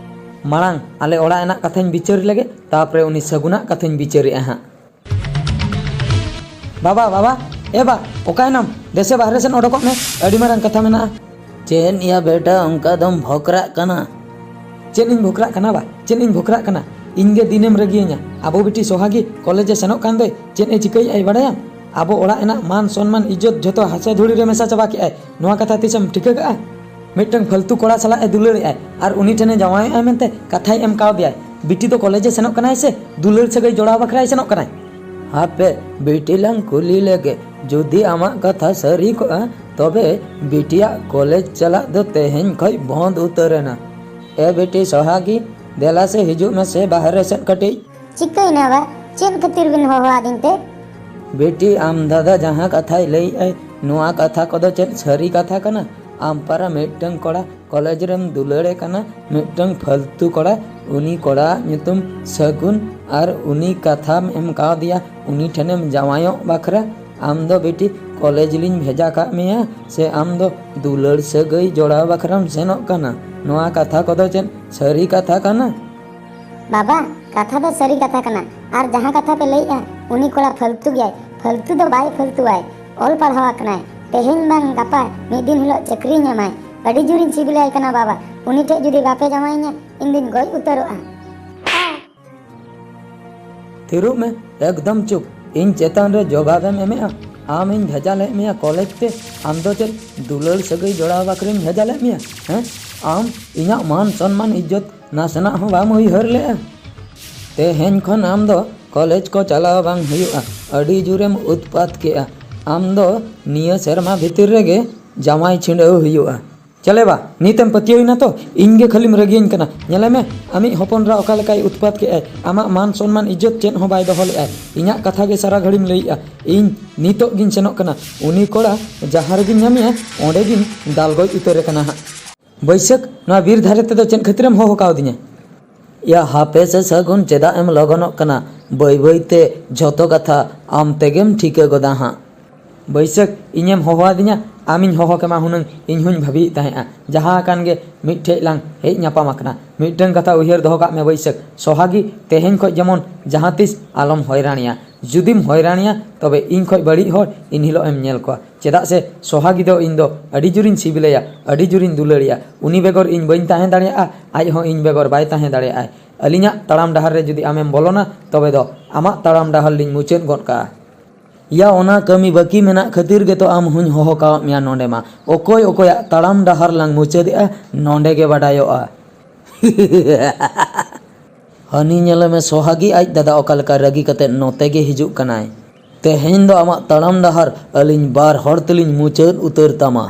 ᱢᱟᱲᱟᱝ ᱟᱞᱮ ᱚᱲᱟᱜ ᱨᱮᱱᱟᱜ ᱠᱟᱛᱷᱟᱧ ᱵᱤᱪᱟᱹᱨ ᱞᱮᱜᱮ, ᱛᱟᱯᱚᱨᱮ ᱩᱱᱤ ᱥᱟᱹᱜᱩᱱᱟᱜ ᱠᱟᱛᱷᱟᱧ ᱵᱤᱪᱟᱹᱨᱮᱜᱼᱟ ᱦᱟᱸᱜ᱾ ᱵᱟᱵᱟ, ᱵᱟᱵᱟ, ᱮ ᱵᱟ, ᱚᱠᱟᱭᱮᱱᱟᱢ? ᱫᱮᱥᱮ ᱵᱟᱦᱨᱮ ᱥᱮᱫ ᱚᱰᱚᱠᱚᱜ ᱢᱮ, ᱟᱹᱰᱤ ᱢᱟᱨᱟᱝ ᱠᱟᱛᱷᱟ ᱢᱮᱱᱟᱜᱼᱟ᱾ ᱪᱮᱫ ᱭᱟ ᱵᱮᱴᱟ, ᱚᱱᱠᱟ ᱫᱚᱢ ᱵᱷᱚᱠᱨᱟᱜ ᱠᱟᱱᱟ? ᱪᱮᱫ ᱤᱧ ᱵᱷᱚᱠᱨᱟᱜ ᱠᱟᱱᱟ ᱵᱟ? ᱪᱮᱫ ᱤᱧ ᱵᱷᱚᱠᱨᱟᱜ ᱠᱟᱱᱟ? ᱤᱧ ᱜᱮ ᱫᱤᱱᱮᱢ ᱨᱟᱹᱜᱤᱭᱟᱹᱧᱟ᱾ ᱟᱵᱚ ᱵᱤᱴᱤ ᱥᱚᱦᱟᱜᱤ ᱠᱚᱞᱮᱡᱽ ᱮ ᱥᱮᱱᱚᱜ ᱠᱟᱱ ᱫᱚᱭ, ᱪᱮᱫ ᱮ ᱪᱤᱠᱟᱹᱭᱮᱫᱼᱟᱭ ᱵᱟᱲᱟᱭᱟᱢ? ᱟᱵᱚ ᱚᱲᱟᱜ ᱨᱮᱱᱟᱜ ᱢᱟᱱ ᱥᱚᱱᱢᱟᱱ ᱤᱡᱽᱡᱚᱛ ᱡᱷᱚᱛᱚ ᱦᱟᱥᱟ ᱫᱷᱩᱲᱤ ᱨᱮ ᱢᱮᱥᱟ ᱪᱟᱵᱟ ᱠᱮᱫᱼᱟᱭ᱾ ᱱᱚᱣᱟ ᱠᱟᱛᱷᱟ ᱛᱤᱥᱮᱢ ᱴᱷᱤᱠᱟᱹ ᱠᱟᱜᱼᱟ? ᱢᱤᱫᱴᱟᱝ ᱯᱷᱟᱞᱛᱩ ᱠᱚᱲᱟ ᱥᱟᱞᱟᱜ ᱮ ᱫᱩᱞᱟᱹᱲᱮᱫᱼᱟᱭ ᱟᱨ ᱩᱱᱤ ᱴᱷᱮᱱᱮ ᱡᱟᱶᱟᱭᱚᱜᱼᱟᱭ ᱢᱮᱱᱛᱮ ᱠᱟᱛᱷᱟᱭ ᱮᱢ ᱠᱟᱣᱫᱮᱭᱟᱭ᱾ ᱵᱤᱴᱤ ᱫᱚ ᱠᱚᱞᱮᱡᱽ ᱮ ᱥᱮᱱᱚᱜ ᱠᱟᱱᱟᱭ ᱥᱮ ᱫᱩᱞᱟᱹᱲ ᱥᱟᱹᱜᱟᱹᱭ ᱡᱚᱲᱟᱣ ᱵᱟᱠᱷᱨᱟᱭ ᱥᱮᱱᱚᱜ ᱠᱟᱱᱟᱭ? ᱦᱟᱯᱮ, ᱵᱤᱴᱤ ᱞᱟᱝ ᱠᱩᱞᱤ ᱞᱮᱜᱮ᱾ ᱡᱩᱫᱤ ᱟᱢᱟᱜ ᱠᱟᱛᱷᱟ ᱥᱟᱹᱨᱤ ᱠᱚᱜᱼᱟ, ᱛᱚᱵᱮ ᱵᱤᱴᱤᱭᱟᱜ ᱠᱚᱞᱮᱡᱽ ᱪᱟᱞᱟᱜ ᱫᱚ ᱛᱮᱦᱮᱧ ᱠᱷᱚᱡ ᱵᱚᱱᱫ ᱩᱛᱟᱹᱨ ᱮᱱᱟ᱾ ᱮ ᱵᱤᱴᱤ ᱥᱚᱦᱟᱜᱤ, ᱫᱮᱞᱟ ᱥᱮ ᱦᱤᱡᱩᱜ ᱢᱮᱥᱮ ᱵᱟᱦᱨᱮ ᱥᱮᱫ ᱠᱟᱹᱴᱤᱡ᱾ ᱪᱤᱠᱟᱹᱭᱮᱱᱟ ᱵᱟ? ᱪᱮᱫ ᱠᱷᱟᱹᱛᱤᱨ ᱵᱤᱱ ᱦᱚᱦᱚᱣᱟᱫᱤᱧ ᱛᱮ? ᱵᱤᱴᱤ, ᱟᱢ ᱫᱟᱫᱟ ᱡᱟᱦᱟᱸ ᱠᱟᱛᱷᱟᱭ ᱞᱟᱹᱭᱮᱫᱼᱟᱭ, ᱱᱚᱣᱟ ᱠᱟᱛᱷᱟ ᱠᱚᱫᱚ ᱪᱮᱫ ᱥᱟᱹᱨᱤ ᱠᱟᱛᱷᱟ ᱠᱟᱱᱟ? ᱟᱢ ᱯᱟᱨᱟ ᱢᱤᱫᱴᱟᱝ ᱠᱚᱲᱟ ᱠᱚᱞᱮᱡᱽ ᱨᱮᱢ ᱫᱩᱞᱟᱹᱲᱮ ᱠᱟᱱᱟ, ᱢᱤᱫᱴᱟᱝ ᱯᱷᱟᱞᱛᱩ ᱠᱚᱲᱟ, ᱩᱱᱤ ᱠᱚᱲᱟᱣᱟᱜ ᱧᱩᱛᱩᱢ ᱥᱟᱹᱜᱩᱱ, ᱟᱨ ᱩᱱᱤ ᱠᱟᱛᱷᱟᱢ ᱮᱢ ᱠᱟᱣᱫᱮᱭᱟ ᱩᱱᱤ ᱴᱷᱮᱱᱮᱢ ᱡᱟᱶᱟᱭᱚᱜ ᱵᱟᱠᱷᱨᱟ᱾ ᱟᱢ ᱫᱚ ᱵᱤᱴᱤ ᱠᱚᱞᱮᱡᱽ ᱞᱤᱧ ᱵᱷᱮᱡᱟ ᱠᱟᱜ ᱢᱮᱭᱟ ᱥᱮ ᱟᱢ ᱫᱚ ᱫᱩᱞᱟᱹᱲ ᱥᱟᱹᱜᱟᱹᱭ ᱡᱚᱲᱟᱣ ᱵᱟᱠᱷᱨᱟᱢ ᱥᱮᱱᱚᱜ ᱠᱟᱱᱟ? ᱱᱚᱣᱟ ᱠᱟᱛᱷᱟ ᱠᱚᱫᱚ ᱪᱮᱫ ᱥᱟᱹᱨᱤ ᱠᱟᱛᱷᱟ ᱠᱟᱱᱟ? ᱵᱟᱵᱟ, ᱠᱟᱛᱷᱟ ᱫᱚ ᱥᱟᱹᱨᱤ ᱠᱟᱛᱷᱟ ᱠᱟᱱᱟ᱾ ᱟᱨ ᱡᱟᱦᱟᱸ ᱠᱟᱛᱷᱟ ᱯᱮ ᱞᱟᱹᱭᱮᱜᱼᱟ, ᱩᱱᱤ ᱠᱚᱲᱟ ᱯᱷᱟᱹᱞᱛᱩ ᱜᱮᱭᱟᱭ᱾ ᱯᱷᱟᱹᱞᱛᱩ ᱫᱚ ᱵᱟᱭ ᱯᱷᱟᱹᱞᱛᱩᱣᱟᱭ, ᱚᱞ ᱯᱟᱲᱦᱟᱣ ᱟᱠᱟᱱᱟᱭ᱾ ᱛᱮᱦᱮᱧ ᱵᱟᱝ ᱜᱟᱯᱟ ᱢᱤᱫ ᱫᱤᱱ ᱦᱤᱞᱳᱜ ᱪᱟᱹᱠᱨᱤ ᱧᱟᱢᱟᱭ᱾ ᱟᱹᱰᱤ ᱡᱳᱨᱤᱧ ᱥᱤᱵᱤᱞᱟᱭ ᱠᱟᱱᱟ ᱵᱟᱵᱟ, ᱩᱱᱤ ᱴᱷᱮᱡ ᱡᱩᱫᱤ ᱵᱟᱯᱮ ᱡᱟᱶᱟᱭᱤᱧᱟ, ᱤᱧ ᱫᱩᱧ ᱜᱚᱡ ᱩᱛᱟᱹᱨᱚᱜᱼᱟ᱾ ᱛᱷᱤᱨᱚᱜ ᱢᱮ, ᱮᱠᱫᱚᱢ ᱪᱩᱯ᱾ ᱤᱧ ᱪᱮᱛᱟᱱ ᱨᱮ ᱡᱚᱵᱟᱵᱮᱢ ᱮᱢᱮᱜᱼᱟ? ᱟᱢ ᱤᱧ ᱵᱷᱮᱡᱟ ᱞᱮᱫ ᱢᱮᱭᱟ ᱠᱚᱞᱮᱡᱽ ᱛᱮ, ᱟᱢ ᱫᱚ ᱪᱮᱫ ᱫᱩᱞᱟᱹᱲ ᱥᱟᱹᱜᱟᱹᱭ ᱡᱚᱲᱟᱣ ᱵᱟᱠᱷᱨᱟᱧ ᱵᱷᱮᱡᱟ ᱞᱮᱫ ᱢᱮᱭᱟ? ᱦᱮᱸ, ᱟᱢ ᱤᱧᱟᱹᱜ ᱢᱟᱱ ᱥᱚᱱᱢᱟᱱ ᱤᱡᱽᱡᱚᱛ ᱱᱟᱥᱮᱱᱟᱜ ᱦᱚᱸ ᱵᱟᱢ ᱩᱭᱦᱟᱹᱨ ᱞᱮᱜᱼᱟ᱾ ᱛᱮᱦᱮᱧ ᱠᱷᱚᱱ ᱟᱢ ᱫᱚ ᱠᱚᱞᱮᱡᱽ ᱠᱚ ᱪᱟᱞᱟᱣ ᱵᱟᱝ ᱦᱩᱭᱩᱜᱼᱟ᱾ ᱟᱹᱰᱤ ᱡᱳᱨᱮᱢ ᱩᱛᱯᱟᱛ ᱠᱮᱜᱼᱟ᱾ ᱟᱢ ᱫᱚ ᱱᱤᱭᱟᱹ ᱥᱮᱨᱢᱟ ᱵᱷᱤᱛᱤᱨ ᱨᱮᱜᱮ ᱡᱟᱶᱟᱭ ᱪᱷᱤᱸᱰᱟᱹᱣ ᱦᱩᱭᱩᱜᱼᱟ᱾ ᱪᱮᱞᱮ ᱵᱟ, ᱱᱤᱛᱮᱢ ᱯᱟᱹᱛᱭᱟᱹᱣ ᱮᱱᱟ ᱛᱚ? ᱤᱧ ᱜᱮ ᱠᱷᱟᱹᱞᱤᱢ ᱨᱟᱹᱜᱤᱭᱟᱹᱧ ᱠᱟᱱᱟ᱾ ᱧᱮᱞᱮ ᱢᱮ, ᱟᱢᱤᱡ ᱦᱚᱯᱚᱱ ᱮᱨᱟ ᱚᱠᱟ ᱞᱮᱠᱟᱭ ᱩᱛᱯᱟᱛ ᱠᱮᱜᱼᱟᱭ᱾ ᱟᱢᱟᱜ ᱢᱟᱱ ᱥᱚᱱᱢᱟᱱ ᱤᱡᱽᱡᱚᱛ ᱪᱮᱫ ᱦᱚᱸ ᱵᱟᱭ ᱫᱚᱦᱚ ᱞᱮᱜᱼᱟᱭ᱾ ᱤᱧᱟᱜ ᱠᱟᱛᱷᱟ ᱜᱮ ᱥᱟᱨᱟ ᱜᱷᱟᱹᱲᱤᱢ ᱞᱟᱹᱭᱮᱜᱼᱟ᱾ ᱤᱧ ᱱᱤᱛᱚᱜ ᱜᱤᱧ ᱥᱮᱱᱚᱜ ᱠᱟᱱᱟ᱾ ᱩᱱᱤ ᱠᱚᱲᱟ ᱡᱟᱦᱟᱸ ᱨᱮᱜᱤᱧ ᱧᱟᱢᱮᱭᱟ, ᱚᱸᱰᱮ ᱜᱤᱧ ᱫᱟᱞ ᱜᱚᱡ ᱩᱛᱟᱹᱨᱮ ᱠᱟᱱᱟ ᱦᱟᱸᱜ᱾ ᱵᱟᱹᱭᱥᱟᱹᱠᱷ, ᱱᱚᱣᱟ ᱵᱤᱨ ᱫᱷᱟᱨᱮ ᱛᱮᱫᱚ ᱪᱮᱫ ᱠᱷᱟᱹᱛᱤᱨᱮᱢ ᱦᱚᱦᱚ ᱠᱟᱣᱫᱤᱧᱟ? ᱭᱟ ᱦᱟᱯᱮ ᱥᱮ ᱥᱟᱹᱜᱩᱱ, ᱪᱮᱫᱟᱜ ᱮᱢ ᱞᱚᱜᱚᱱᱚᱜ ᱠᱟᱱᱟ? ᱵᱟᱹᱭ ᱵᱟᱹᱭ ᱛᱮ ᱡᱷᱚᱛᱚ ᱠᱟᱛᱷᱟ ᱟᱢ ᱛᱮᱜᱮᱢ ᱴᱷᱤᱠᱟᱹ ᱜᱚᱫᱟ ᱦᱟᱸᱜ᱾ ᱵᱟᱹᱭᱥᱟᱹᱠᱷ, ᱤᱧᱮᱢ ᱦᱚᱦᱚ ᱟᱹᱫᱤᱧᱟ? ᱟᱢᱤᱧ ᱦᱚᱦᱚ ᱠᱮᱢᱟ ᱦᱩᱱᱟᱹᱝ, ᱤᱧ ᱦᱚᱸᱧ ᱵᱷᱟᱹᱵᱤᱭᱮᱫ ᱛᱟᱦᱮᱸᱫᱼᱟ᱾ ᱡᱟᱦᱟᱸ ᱟᱠᱟᱱ ᱜᱮ, ᱢᱤᱫ ᱴᱷᱮᱡ ᱞᱟᱝ ᱦᱮᱡ ᱧᱟᱯᱟᱢ ᱟᱠᱟᱱᱟ᱾ ᱢᱤᱫᱴᱟᱝ ᱠᱟᱛᱷᱟ ᱩᱭᱦᱟᱹᱨ ᱫᱚᱦᱚ ᱠᱟᱜ ᱢᱮ ᱵᱟᱹᱭᱥᱟᱹᱠᱷ, ᱥᱚᱦᱟᱜᱤ ᱛᱮᱦᱮᱧ ᱠᱷᱚᱡ ᱡᱮᱢᱚᱱ ᱡᱟᱦᱟᱸ ᱛᱤᱥ ᱟᱞᱚᱢ ᱦᱚᱭᱨᱟᱱᱤᱭᱟ᱾ ᱡᱩᱫᱤᱢ ᱦᱚᱭᱨᱟᱱᱤᱭᱟ, ᱛᱚᱵᱮ ᱤᱧ ᱠᱷᱚᱡ ᱵᱟᱹᱲᱤᱡ ᱦᱚᱲ ᱤᱱ ᱦᱤᱞᱳᱜ ᱮᱢ ᱧᱮᱞ ᱠᱚᱣᱟ᱾ ᱪᱮᱫᱟᱜ ᱥᱮ ᱥᱚᱦᱟᱜᱤ ᱫᱚ ᱤᱧ ᱫᱚ ᱟᱹᱰᱤ ᱡᱳᱨᱤᱧ ᱥᱤᱵᱤᱞᱟᱭᱟ, ᱟᱹᱰᱤ ᱡᱳᱨᱤᱧ ᱫᱩᱞᱟᱹᱲᱮᱭᱟ᱾ ᱩᱱᱤ ᱵᱮᱜᱚᱨ ᱤᱧ ᱵᱟᱹᱧ ᱛᱟᱦᱮᱸ ᱫᱟᱲᱮᱭᱟᱜᱼᱟ, ᱟᱡ ᱦᱚᱸ ᱤᱧ ᱵᱮᱜᱚᱨ ᱵᱟᱭ ᱛᱟᱦᱮᱸ ᱫᱟᱲᱮᱭᱟᱜᱼᱟᱭ᱾ ᱟᱹᱞᱤᱧᱟᱜ ᱛᱟᱲᱟᱢ ᱰᱟᱦᱟᱨ ᱨᱮ ᱡᱩᱫᱤ ᱟᱢᱮᱢ ᱵᱚᱞᱚᱱᱟ, ᱛᱚᱵᱮ ᱫᱚ ᱟᱢᱟᱜ ᱛᱟᱲᱟᱢ ᱰᱟᱦᱟᱨ ᱞᱤᱧ ᱢᱩᱪᱟᱹᱫ ᱜᱚᱫ ᱠᱟᱜᱼᱟ᱾ ᱭᱟ, ᱚᱱᱟ ᱠᱟᱹᱢᱤ ᱵᱟᱹᱠᱤ ᱢᱮᱱᱟᱜ ᱠᱷᱟᱹᱛᱤᱨ ᱜᱮᱛᱚ ᱟᱢ ᱦᱚᱸᱧ ᱦᱚᱦᱚ ᱠᱟᱣᱟᱫ ᱢᱮᱭᱟ ᱱᱚᱸᱰᱮ ᱢᱟ᱾ ᱚᱠᱚᱭ ᱚᱠᱚᱭᱟᱜ ᱛᱟᱲᱟᱢ ᱰᱟᱦᱟᱨ ᱞᱟᱝ ᱢᱩᱪᱟᱹᱫᱮᱜᱼᱟ, ᱱᱚᱸᱰᱮ ᱜᱮ ᱵᱟᱰᱟᱭᱚᱜᱼᱟ᱾ ᱦᱟᱹᱱᱤ ᱧᱮᱞᱮ ᱢᱮ, ᱥᱚᱦᱟᱜᱤ ᱟᱡ ᱫᱟᱫᱟ ᱚᱠᱟ ᱞᱮᱠᱟ ᱨᱟᱹᱜᱤ ᱠᱟᱛᱮ ᱱᱚᱛᱮ ᱜᱮ ᱦᱤᱡᱩᱜ ᱠᱟᱱᱟᱭ᱾ ᱛᱮᱦᱮᱧ ᱫᱚ ᱟᱢᱟᱜ ᱛᱟᱲᱟᱢ ᱰᱟᱦᱟᱨ ᱟᱹᱞᱤᱧ ᱵᱟᱨ ᱦᱚᱲ ᱛᱮᱞᱤᱧ ᱢᱩᱪᱟᱹᱫ ᱩᱛᱟᱹᱨ ᱛᱟᱢᱟ᱾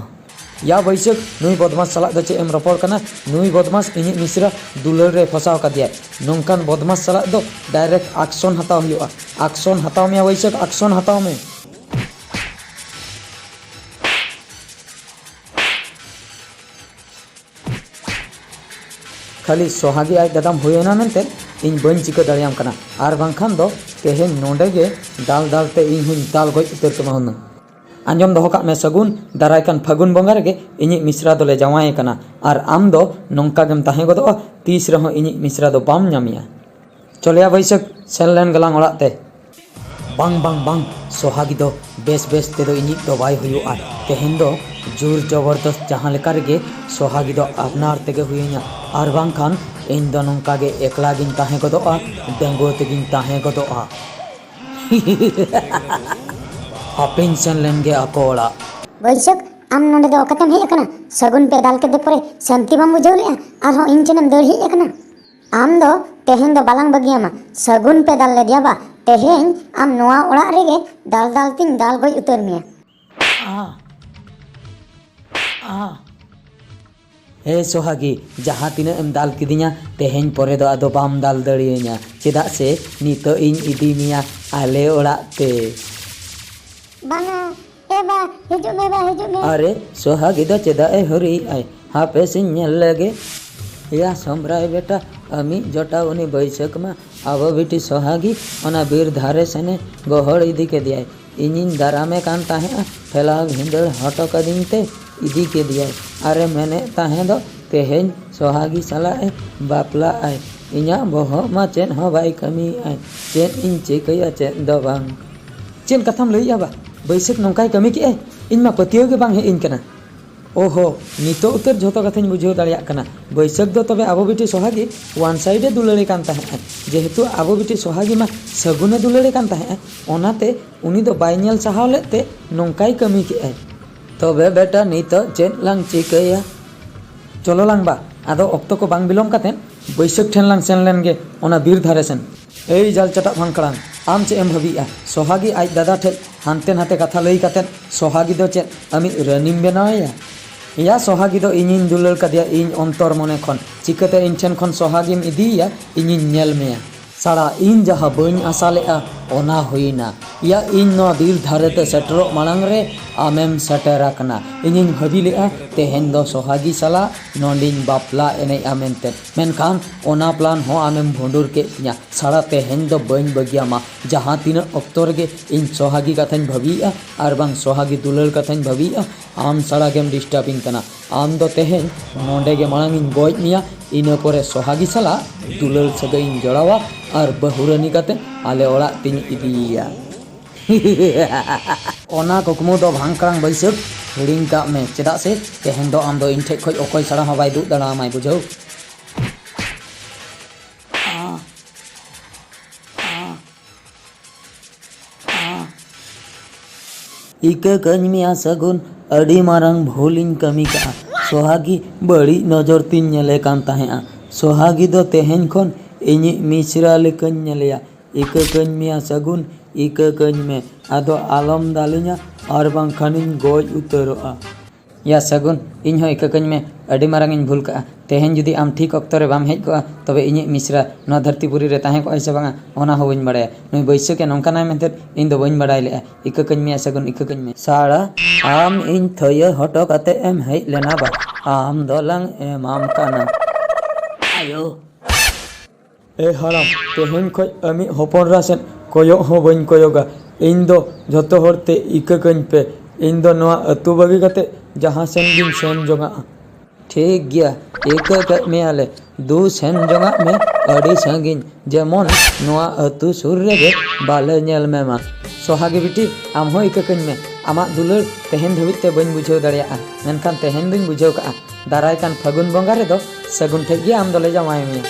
ᱭᱟ ᱵᱟᱹᱭᱥᱟᱹᱠᱷ, ᱱᱩᱭ ᱵᱚᱫᱢᱟᱥ ᱥᱟᱞᱟᱜ ᱫᱚ ᱪᱮᱫ ᱮᱢ ᱨᱚᱯᱚᱲ ᱠᱟᱱᱟ? ᱱᱩᱭ ᱵᱚᱫᱢᱟᱥ ᱤᱧᱤᱡ ᱢᱤᱥᱨᱟ ᱫᱩᱞᱟᱹᱲ ᱨᱮ ᱯᱷᱟᱥᱟᱣ ᱠᱟᱫᱮᱭᱟᱭ᱾ ᱱᱚᱝᱠᱟᱱ ᱵᱚᱫᱢᱟᱥ ᱥᱟᱞᱟᱜ ᱫᱚ direct action ᱦᱟᱛᱟᱣ ᱦᱩᱭᱩᱜᱼᱟ᱾ Action ᱦᱟᱛᱟᱣ ᱢᱮᱭᱟ ᱵᱟᱹᱭᱥᱟᱹᱠᱷ, action ᱦᱟᱛᱟᱣ ᱢᱮ᱾ ᱠᱷᱟᱹᱞᱤ ᱥᱚᱦᱟᱜᱤ ᱟᱡ ᱫᱟᱫᱟᱢ ᱦᱩᱭᱮᱱᱟ ᱢᱮᱱᱛᱮ ᱤᱧ ᱵᱟᱹᱧ ᱪᱤᱠᱟᱹ ᱫᱟᱲᱮᱭᱟᱢ ᱠᱟᱱᱟ, ᱟᱨ ᱵᱟᱝᱠᱷᱟᱱ ᱫᱚ ᱛᱮᱦᱮᱧ ᱱᱚᱸᱰᱮ ᱜᱮ ᱫᱟᱞ ᱫᱟᱞ ᱛᱮ ᱤᱧ ᱦᱚᱸᱧ ᱫᱟᱞ ᱜᱚᱡ ᱩᱛᱟᱹᱨ ᱠᱮᱢᱟ ᱦᱩᱱᱟᱹᱝ᱾ ᱟᱸᱡᱚᱢ ᱫᱚᱦᱚ ᱠᱟᱜ ᱢᱮ ᱥᱟᱹᱜᱩᱱ, ᱫᱟᱨᱟᱭ ᱠᱟᱱ ᱯᱷᱟᱹᱜᱩᱱ ᱵᱚᱸᱜᱟ ᱨᱮᱜᱮ ᱤᱧᱤᱡ ᱢᱤᱥᱨᱟ ᱫᱚᱞᱮ ᱡᱟᱶᱟᱭᱮ ᱠᱟᱱᱟ᱾ ᱟᱨ ᱟᱢ ᱫᱚ ᱱᱚᱝᱠᱟ ᱜᱮᱢ ᱛᱟᱦᱮᱸ ᱜᱚᱫᱚᱜᱼᱟ, ᱛᱤᱥ ᱨᱮᱦᱚᱸ ᱤᱧᱤᱡ ᱢᱤᱥᱨᱟ ᱫᱚ ᱵᱟᱢ ᱧᱟᱢᱮᱭᱟ᱾ ᱪᱚᱞᱮᱭᱟ ᱵᱟᱹᱭᱥᱟᱹᱠᱷ, ᱥᱮᱱ ᱞᱮᱱ ᱜᱮᱞᱟᱝ ᱚᱲᱟᱜ ᱛᱮ᱾ ᱵᱟᱝ, ᱵᱟᱝ, ᱵᱟᱝ, ᱥᱚᱦᱟᱜᱤ ᱫᱚ ᱵᱮᱥ ᱵᱮᱥ ᱛᱮᱫᱚ ᱤᱧᱤᱡ ᱫᱚ ᱵᱟᱭ ᱦᱩᱭᱩᱜᱼᱟ᱾ ᱛᱮᱦᱮᱧ ᱫᱚ ᱡᱳᱨ ᱡᱚᱵᱚᱨᱫᱚᱥᱛ ᱡᱟᱦᱟᱸ ᱞᱮᱠᱟ ᱨᱮᱜᱮ ᱥᱚᱦᱟᱜᱤ ᱫᱚ ᱟᱯᱱᱟᱨ ᱛᱮᱜᱮ ᱦᱩᱭᱟᱹᱧᱟ, ᱟᱨ ᱵᱟᱝᱠᱷᱟᱱ ᱤᱧ ᱫᱚ ᱱᱚᱝᱠᱟ ᱜᱮ ᱮᱠᱞᱟ ᱜᱤᱧ ᱛᱟᱦᱮᱸ ᱜᱚᱫᱚᱜᱼᱟ, ᱰᱟᱺᱜᱩᱣᱟᱹ ᱛᱮᱜᱤᱧ ᱛᱟᱦᱮᱸ ᱜᱚᱫᱚᱜᱼᱟ᱾ ᱦᱟᱯᱮᱧ ᱥᱮᱱ ᱞᱮᱱ ᱜᱮ ᱟᱠᱚ ᱚᱲᱟᱜ᱾ ᱵᱟᱹᱭᱥᱟᱹᱠᱷ, ᱟᱢ ᱱᱚᱰᱮ ᱫᱚ ᱚᱠᱟᱛᱮᱢ ᱦᱮᱡ ᱟᱠᱟᱱᱟ? ᱥᱟᱹᱜᱩᱱ ᱯᱮ ᱫᱟᱞ ᱠᱮᱫᱮ ᱯᱚᱨᱮ ᱥᱟᱹᱱᱛᱤ ᱵᱟᱢ ᱵᱩᱡᱷᱟᱹᱣ ᱞᱮᱫᱼᱟ? ᱟᱨᱦᱚᱸ ᱤᱧ ᱴᱷᱮᱱᱮᱢ ᱫᱟᱹᱲ ᱦᱮᱡ ᱟᱠᱟᱱᱟ? ᱟᱢ ᱫᱚ ᱛᱮᱦᱮᱧ ᱫᱚ ᱵᱟᱞᱟᱝ ᱵᱟᱹᱜᱤᱭᱟᱢᱟ᱾ ᱥᱟᱹᱜᱩᱱ ᱯᱮ ᱫᱟᱞ ᱞᱮᱫᱮᱭᱟ ᱵᱟ? ᱛᱮᱦᱮᱧ ᱟᱢ ᱱᱚᱣᱟ ᱚᱲᱟᱜ ᱨᱮᱜᱮ ᱫᱟᱞ ᱫᱟᱞ ᱛᱤᱧ ᱫᱟᱞ ᱜᱚᱡ ᱩᱛᱟᱹᱨ ᱢᱮᱭᱟ᱾ ᱟ, ᱟ᱾ ᱮ ᱥᱚᱦᱟᱜᱤ, ᱡᱟᱦᱟᱸ ᱛᱤᱱᱟᱹᱜ ᱮᱢ ᱫᱟᱞ ᱠᱤᱫᱤᱧᱟ, ᱛᱮᱦᱮᱧ ᱯᱚᱨᱮ ᱫᱚ ᱟᱫᱚ ᱵᱟᱢ ᱫᱟᱞ ᱫᱟᱲᱮᱭᱟᱹᱧᱟ, ᱪᱮᱫᱟᱜ ᱥᱮ ᱱᱤᱛᱚᱜ ᱤᱧ ᱤᱫᱤ ᱢᱮᱭᱟ ᱟᱞᱮ ᱚᱲᱟᱜ ᱛᱮ᱾ ᱵᱟᱝᱟ, ᱮ ᱵᱟ, ᱦᱤᱡᱩᱜ ᱢᱮ ᱵᱟ, ᱦᱤᱡᱩᱜ ᱢᱮ᱾ ᱟᱨᱮ, ᱥᱚᱦᱟᱜᱤ ᱫᱚ ᱪᱮᱫᱟᱜ ᱮ ᱦᱩᱨᱤᱭᱮᱫ ᱟᱭ? ᱦᱟᱯᱮ ᱥᱮᱧ ᱧᱮᱞ ᱞᱮᱜᱮ᱾ ᱭᱟ ᱥᱚᱢᱵᱨᱟᱭ ᱵᱮᱴᱟ, ᱟᱢᱤᱡ ᱡᱚᱴᱟᱣ ᱩᱱᱤ ᱵᱟᱹᱭᱥᱟᱹᱠᱷ ᱢᱟ ᱟᱵᱚ ᱵᱤᱴᱤ ᱥᱚᱦᱟᱜᱤ ᱚᱱᱟ ᱵᱤᱨ ᱫᱷᱟᱨᱮ ᱥᱮᱱᱮ ᱜᱚᱦᱚᱲ ᱤᱫᱤ ᱠᱮᱫᱮᱭᱟᱭ᱾ ᱤᱧᱤᱧ ᱫᱟᱨᱟᱢᱮ ᱠᱟᱱ ᱛᱟᱦᱮᱸᱫᱼᱟ, ᱴᱷᱮᱞᱟᱣ ᱵᱷᱤᱸᱫᱟᱹᱲ ᱦᱚᱴᱚ ᱠᱟᱹᱫᱤᱧ ᱛᱮ ᱤᱫᱤ ᱠᱮᱫᱮᱭᱟᱭ᱾ ᱟᱨᱮ ᱢᱮᱱᱮᱫ ᱛᱟᱦᱮᱸ ᱫᱚ, "ᱛᱮᱦᱮᱧ ᱥᱚᱦᱟᱜᱤ ᱥᱟᱞᱟᱜ ᱮ ᱵᱟᱯᱞᱟᱜ ᱟᱭ᱾" ᱤᱧᱟᱹᱜ ᱵᱚᱦᱚᱜ ᱢᱟ ᱪᱮᱫ ᱦᱚᱸ ᱵᱟᱭ ᱠᱟᱹᱢᱤᱭᱮᱫ ᱟᱭ, ᱪᱮᱫ ᱤᱧ ᱪᱤᱠᱟᱹᱭᱟ ᱪᱮᱫ ᱫᱚ ᱵᱟᱝ᱾ ᱪᱮᱫ ᱠᱟᱛᱷᱟᱢ ᱞᱟᱹᱭᱮᱜᱼᱟ ᱵᱟ? ᱵᱟᱹᱭᱥᱟᱹᱠᱷ ᱱᱚᱝᱠᱟᱭ ᱠᱟᱹᱢᱤ ᱠᱮᱜᱼᱟᱭ? ᱤᱧ ᱢᱟ ᱯᱟᱹᱛᱭᱟᱹᱣ ᱜᱮ ᱵᱟᱝ ᱦᱮᱡ ᱤᱧ ᱠᱟᱱᱟ᱾ ᱳᱦᱳ, ᱱᱤᱛᱚᱜ ᱩᱛᱟᱹᱨ ᱡᱷᱚᱛᱚ ᱠᱟᱛᱷᱟᱧ ᱵᱩᱡᱷᱟᱹᱣ ᱫᱟᱲᱮᱭᱟᱜ ᱠᱟᱱᱟ᱾ ᱵᱟᱹᱭᱥᱟᱹᱠᱷ ᱫᱚ ᱛᱚᱵᱮ ᱟᱵᱚ ᱵᱤᱴᱤ ᱥᱚᱦᱟᱜᱤ one side ᱮ ᱫᱩᱞᱟᱹᱲᱮ ᱠᱟᱱ ᱛᱟᱦᱮᱸᱫ᱾ ᱡᱮᱦᱮᱛᱩ ᱟᱵᱚ ᱵᱤᱴᱤ ᱥᱚᱦᱟᱜᱤ ᱢᱟ ᱥᱟᱹᱜᱩᱱᱮ ᱫᱩᱞᱟᱹᱲᱮ ᱠᱟᱱ ᱛᱟᱦᱮᱸᱫ, ᱚᱱᱟᱛᱮ ᱩᱱᱤ ᱫᱚ ᱵᱟᱭ ᱧᱮᱞ ᱥᱟᱦᱟᱣ ᱞᱮᱫ ᱛᱮ ᱱᱚᱝᱠᱟᱭ ᱠᱟᱹᱢᱤ ᱠᱮᱜᱼᱟᱭ᱾ ᱛᱚᱵᱮ ᱵᱮᱴᱟ, ᱱᱤᱛᱚᱜ ᱪᱮᱫ ᱞᱟᱝ ᱪᱤᱠᱟᱹᱭᱟ? ᱪᱚᱞᱚ ᱞᱟᱝ ᱵᱟ, ᱟᱫᱚ ᱚᱠᱛᱚ ᱠᱚ ᱵᱟᱝ ᱵᱤᱞᱚᱢ ᱠᱟᱛᱮᱫ ᱵᱟᱹᱭᱥᱟᱹᱠᱷ ᱴᱷᱮᱱ ᱞᱟᱝ ᱥᱮᱱ ᱞᱮᱱ ᱜᱮ, ᱚᱱᱟ ᱵᱤᱨ ᱫᱷᱟᱨᱮ ᱥᱮᱱ᱾ ᱮᱭ ᱡᱟᱞ ᱪᱟᱴᱟᱜ ᱵᱷᱟᱝᱠᱲᱟᱝ, ᱟᱢ ᱪᱮᱫ ᱮᱢ ᱵᱷᱟᱹᱵᱤᱭᱮᱜᱼᱟ? ᱥᱚᱦᱟᱜᱤ ᱟᱡ ᱫᱟᱫᱟ ᱴᱷᱮᱱ ᱦᱟᱱᱛᱮ ᱱᱟᱛᱮ ᱠᱟᱛᱷᱟ ᱞᱟᱹᱭ ᱠᱟᱛᱮᱫ ᱥᱚᱦᱟᱜᱤ ᱫᱚ ᱪᱮᱫ ᱟᱢᱤᱡ ᱨᱟᱹᱱᱤᱢ ᱵᱮᱱᱟᱣᱮᱭᱟ? ᱮᱭᱟ, ᱥᱚᱦᱟᱜᱤ ᱫᱚ ᱤᱧᱤᱧ ᱫᱩᱞᱟᱹᱲ ᱠᱟᱫᱮᱭᱟ ᱤᱧ ᱚᱱᱛᱚᱨ ᱢᱚᱱᱮ ᱠᱷᱚᱱ᱾ ᱪᱤᱠᱟᱹᱛᱮ ᱤᱧ ᱴᱷᱮᱱ ᱠᱷᱚᱱ ᱥᱚᱦᱟᱜᱤᱢ ᱤᱫᱤᱭᱮᱭᱟ? ᱤᱧᱤᱧ ᱧᱮᱞ ᱢᱮᱭᱟ᱾ ᱥᱟᱲᱟ, ᱤᱧ ᱡᱟᱦᱟᱸ ᱵᱟᱹᱧ ᱟᱥᱟ ᱞᱮᱜᱼᱟ, ᱚᱱᱟ ᱦᱩᱭᱱᱟ᱾ ᱭᱟ, ᱤᱧ ᱱᱚᱣᱟ ᱵᱤᱨ ᱫᱷᱟᱨᱮ ᱛᱮ ᱥᱮᱴᱮᱨᱚᱜ ᱢᱟᱲᱟᱝ ᱨᱮ ᱟᱢᱮᱢ ᱥᱮᱴᱮᱨ ᱟᱠᱟᱱᱟ᱾ ᱤᱧᱤᱧ ᱵᱷᱟᱹᱵᱤ ᱞᱮᱫᱼᱟ ᱛᱮᱦᱮᱧ ᱫᱚ ᱥᱚᱦᱟᱜᱤ ᱥᱟᱞᱟᱜ ᱱᱚᱸᱰᱮᱧ ᱵᱟᱯᱞᱟ ᱮᱱᱮᱡᱼᱟ ᱢᱮᱱᱛᱮ, ᱢᱮᱱᱠᱷᱟᱱ ᱚᱱᱟ ᱯᱞᱟᱱ ᱦᱚᱸ ᱟᱢᱮᱢ ᱵᱷᱩᱸᱰᱩᱨ ᱠᱮᱫ ᱛᱤᱧᱟ᱾ ᱥᱟᱲᱟ, ᱛᱮᱦᱮᱧ ᱫᱚ ᱵᱟᱹᱧ ᱵᱟᱹᱜᱤᱭᱟᱢᱟ᱾ ᱡᱟᱦᱟᱸ ᱛᱤᱱᱟᱹᱜ ᱚᱠᱛᱚ ᱨᱮᱜᱮ ᱤᱧ ᱥᱚᱦᱟᱜᱤ ᱠᱟᱛᱷᱟᱧ ᱵᱷᱟᱹᱵᱤᱭᱮᱫᱼᱟ ᱟᱨ ᱵᱟᱝ ᱥᱚᱦᱟᱜᱤ ᱫᱩᱞᱟᱹᱲ ᱠᱟᱛᱷᱟᱧ ᱵᱷᱟᱹᱵᱤᱭᱮᱫᱼᱟ, ᱟᱢ ᱥᱟᱲᱟ ᱜᱮᱢ ᱰᱤᱥᱴᱟᱵᱤᱧ ᱠᱟᱱᱟ᱾ ᱟᱢ ᱫᱚ ᱛᱮᱦᱮᱧ ᱱᱚᱸᱰᱮ ᱜᱮ ᱢᱟᱲᱟᱝ ᱤᱧ ᱜᱚᱡ ᱢᱮᱭᱟ, ᱤᱱᱟᱹ ᱯᱚᱨᱮ ᱥᱚᱦᱟᱜᱤ ᱥᱟᱞᱟᱜ ᱫᱩᱞᱟᱹᱲ ᱥᱟᱹᱜᱟᱹᱭ ᱤᱧ ᱡᱚᱲᱟᱣᱟ ᱟᱨ ᱵᱟᱹᱦᱩᱨᱟᱹᱱᱤ ᱠᱟᱛᱮ ᱟᱞᱮ ᱚᱲᱟᱜ ᱛᱤᱧ ᱤᱫᱤᱭᱮᱭᱟ᱾ ᱚᱱᱟ ᱠᱩᱠᱢᱩ ᱫᱚ ᱵᱷᱟᱝᱠᱲᱟᱝ ᱵᱟᱹᱭᱥᱟᱹᱠᱷ, ᱦᱤᱲᱤᱧ ᱠᱟᱜ ᱢᱮ, ᱪᱮᱫᱟᱜ ᱥᱮ ᱛᱮᱦᱮᱧ ᱫᱚ ᱟᱢ ᱫᱚ ᱤᱧ ᱴᱷᱮᱡ ᱠᱷᱚᱡ ᱚᱠᱚᱭ ᱥᱟᱲᱟ ᱦᱚᱸ ᱵᱟᱭ ᱫᱩᱜ ᱫᱟᱲᱮᱭᱟᱢᱟᱭ, ᱵᱩᱡᱷᱟᱹᱣ? ᱤᱠᱟᱹ ᱠᱟᱹᱧ ᱢᱮᱭᱟ ᱥᱟᱹᱜᱩᱱ, ᱟᱹᱰᱤ ᱢᱟᱨᱟᱝ ᱵᱷᱩᱞᱤᱧ ᱠᱟᱹᱢᱤ ᱠᱟᱜᱼᱟ᱾ ᱥᱚᱦᱟᱜᱤ ᱵᱟᱹᱲᱤᱡ ᱱᱚᱡᱚᱨ ᱛᱤᱧ ᱧᱮᱞᱮ ᱠᱟᱱ ᱛᱟᱦᱮᱸᱜᱼᱟ᱾ ᱥᱚᱦᱟᱜᱤ ᱫᱚ ᱛᱮᱦᱮᱧ ᱠᱷᱚᱱ ᱤᱧᱤᱡ ᱢᱤᱥᱨᱟ ᱞᱮᱠᱟᱧ ᱧᱮᱞᱮᱭᱟ᱾ ᱤᱠᱟᱹ ᱠᱟᱹᱧ ᱢᱮᱭᱟ ᱥᱟᱹᱜᱩᱱ, ᱤᱠᱟᱹ ᱠᱟᱹᱧ ᱢᱮ, ᱟᱫᱚ ᱟᱞᱚᱢ ᱫᱟᱞᱤᱧᱟ, ᱟᱨ ᱵᱟᱝᱠᱷᱟᱱᱤᱧ ᱜᱚᱡ ᱩᱛᱟᱹᱨᱚᱜᱼᱟ᱾ ᱭᱟ ᱥᱟᱹᱜᱩᱱ, ᱤᱧ ᱦᱚᱸ ᱤᱠᱟᱹ ᱠᱟᱹᱧ ᱢᱮ, ᱟᱹᱰᱤ ᱢᱟᱨᱟᱝ ᱤᱧ ᱵᱷᱩᱞ ᱠᱟᱜᱼᱟ᱾ ᱛᱮᱦᱮᱧ ᱡᱩᱫᱤ ᱟᱢ ᱴᱷᱤᱠ ᱚᱠᱛᱚ ᱨᱮ ᱵᱟᱢ ᱦᱮᱡ ᱠᱚᱜᱼᱟ, ᱛᱚᱵᱮ ᱤᱧᱤᱡ ᱢᱤᱥᱨᱟ ᱱᱚᱣᱟ ᱫᱷᱟᱹᱨᱛᱤ ᱯᱩᱨᱤ ᱨᱮ ᱛᱟᱦᱮᱸ ᱠᱚᱜᱼᱟᱭ ᱥᱮ ᱵᱟᱝᱟ, ᱚᱱᱟ ᱦᱚᱸ ᱵᱟᱹᱧ ᱵᱟᱲᱟᱭᱟ᱾ ᱱᱩᱭ ᱵᱟᱹᱭᱥᱟᱹᱠᱷ ᱮ ᱱᱚᱝᱠᱟᱱᱟᱭ ᱢᱮᱱᱛᱮ ᱤᱧ ᱫᱚ ᱵᱟᱹᱧ ᱵᱟᱲᱟᱭ ᱞᱮᱜᱼᱟ᱾ ᱤᱠᱟᱹ ᱠᱟᱹᱧ ᱢᱮᱭᱟ ᱥᱟᱹᱜᱩᱱ, ᱤᱠᱟᱹ ᱠᱟᱹᱧ ᱢᱮ᱾ ᱥᱟᱲᱟ, ᱟᱢ ᱤᱧ ᱛᱷᱟᱹᱭᱟᱹ ᱦᱚᱴᱚ ᱠᱟᱛᱮ ᱮᱢ ᱦᱮᱡ ᱞᱮᱱᱟ ᱵᱟ? ᱟᱢ ᱫᱚᱞᱟᱝ ᱮᱢᱟᱢ ᱠᱟᱱᱟ᱾ ᱟᱭᱳ᱾ ᱮ ᱦᱟᱲᱟᱢ, ᱛᱮᱦᱮᱧ ᱠᱷᱚᱡ ᱟᱢᱤᱡ ᱦᱚᱯᱚᱱ ᱮᱨᱟ ᱥᱮᱫ ᱠᱚᱭᱚᱜ ᱦᱚᱸ ᱵᱟᱹᱧ ᱠᱚᱭᱚᱜᱟ᱾ ᱤᱧ ᱫᱚ ᱡᱷᱚᱛᱚ ᱦᱚᱲ ᱛᱮ ᱤᱠᱟᱹ ᱠᱟᱹᱧ ᱯᱮ᱾ ᱤᱧ ᱫᱚ ᱱᱚᱣᱟ ᱟᱹᱛᱩ ᱵᱟᱹᱜᱤ ᱠᱟᱛᱮ ᱡᱟᱦᱟᱸ ᱥᱮᱱ ᱜᱤᱧ ᱥᱮᱱ ᱡᱚᱝᱟᱜᱼᱟ᱾ ᱴᱷᱤᱠ ᱜᱮᱭᱟ, ᱤᱠᱟᱹ ᱠᱮᱫ ᱢᱮᱭᱟᱞᱮ᱾ ᱫᱩ, ᱥᱮᱱ ᱡᱚᱝᱟᱜ ᱢᱮ ᱟᱹᱰᱤ ᱥᱟᱺᱜᱤᱧ, ᱡᱮᱢᱚᱱ ᱱᱚᱣᱟ ᱟᱹᱛᱩ ᱥᱩᱨ ᱨᱮᱜᱮ ᱵᱟᱞᱮ ᱧᱮᱞ ᱢᱮᱢᱟ᱾ ᱥᱚᱦᱟᱜᱤ ᱵᱤᱴᱤ, ᱟᱢ ᱦᱚᱸ ᱤᱠᱟᱹ ᱠᱟᱹᱧ ᱢᱮ᱾ ᱟᱢᱟᱜ ᱫᱩᱞᱟᱹᱲ ᱛᱮᱦᱮᱧ ᱫᱷᱟᱹᱵᱤᱡ ᱛᱮ ᱵᱟᱹᱧ ᱵᱩᱡᱷᱟᱹᱣ ᱫᱟᱲᱮᱭᱟᱜᱼᱟ, ᱢᱮᱱᱠᱷᱟᱱ ᱛᱮᱦᱮᱧ ᱫᱩᱧ ᱵᱩᱡᱷᱟᱹᱣ ᱠᱟᱜᱼᱟ᱾ ᱫᱟᱨᱟᱭ ᱠᱟᱱ ᱯᱷᱟᱹᱜᱩᱱ ᱵᱚᱸᱜᱟ ᱨᱮᱫᱚ ᱥᱟᱹᱜᱩᱱ ᱴᱷᱮᱡ ᱜᱮ ᱟᱢ ᱫᱚᱞᱮ ᱡᱟᱶᱟᱭ ᱢᱮᱭᱟ᱾